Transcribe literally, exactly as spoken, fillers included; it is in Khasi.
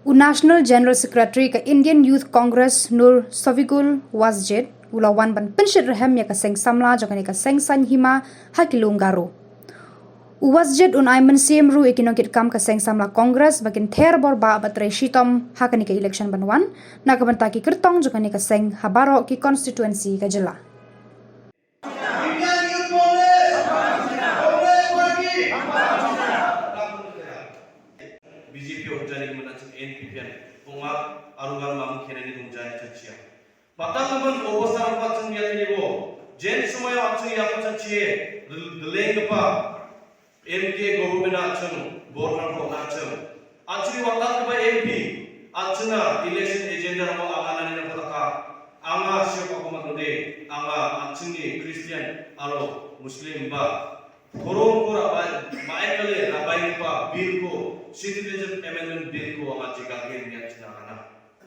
U National General Secretary ka Indian Youth Congress Nur Sofiqul Wasjid u la wan ban pynshit rhem ïa ka seng samla jong kane ka seng saiñ hima ha ki lum Garo. U Wasjid un ai mynsiem ruh ïa ki nongkitkam ka seng samla Congress ba kin ther bor bah bad trei shitom ha kane ka election ban wan na ka bynta ki kyrtong jong kane ka seng ha baroh ki constituency ka jylla. B J P ong jani ki mynta chim N P P an ong ma arungan ma mung kene ni ong jani chan chia. Patang ban obosar pa chung ya ni bo. Jen sumaya ang chung ya pa chan chia. Deleng pa. M K government a chung. Border ko na chung. Actually watan ka ba M P. Achuna election agenda mo ang anan ni pataka. Anga siya pa ko matode. Anga achuni Christian aro Muslim ba. Forum ko rabai, maikale rabai pa bill ko, Citizenship Amendment Bill ko ama jiga gen ya.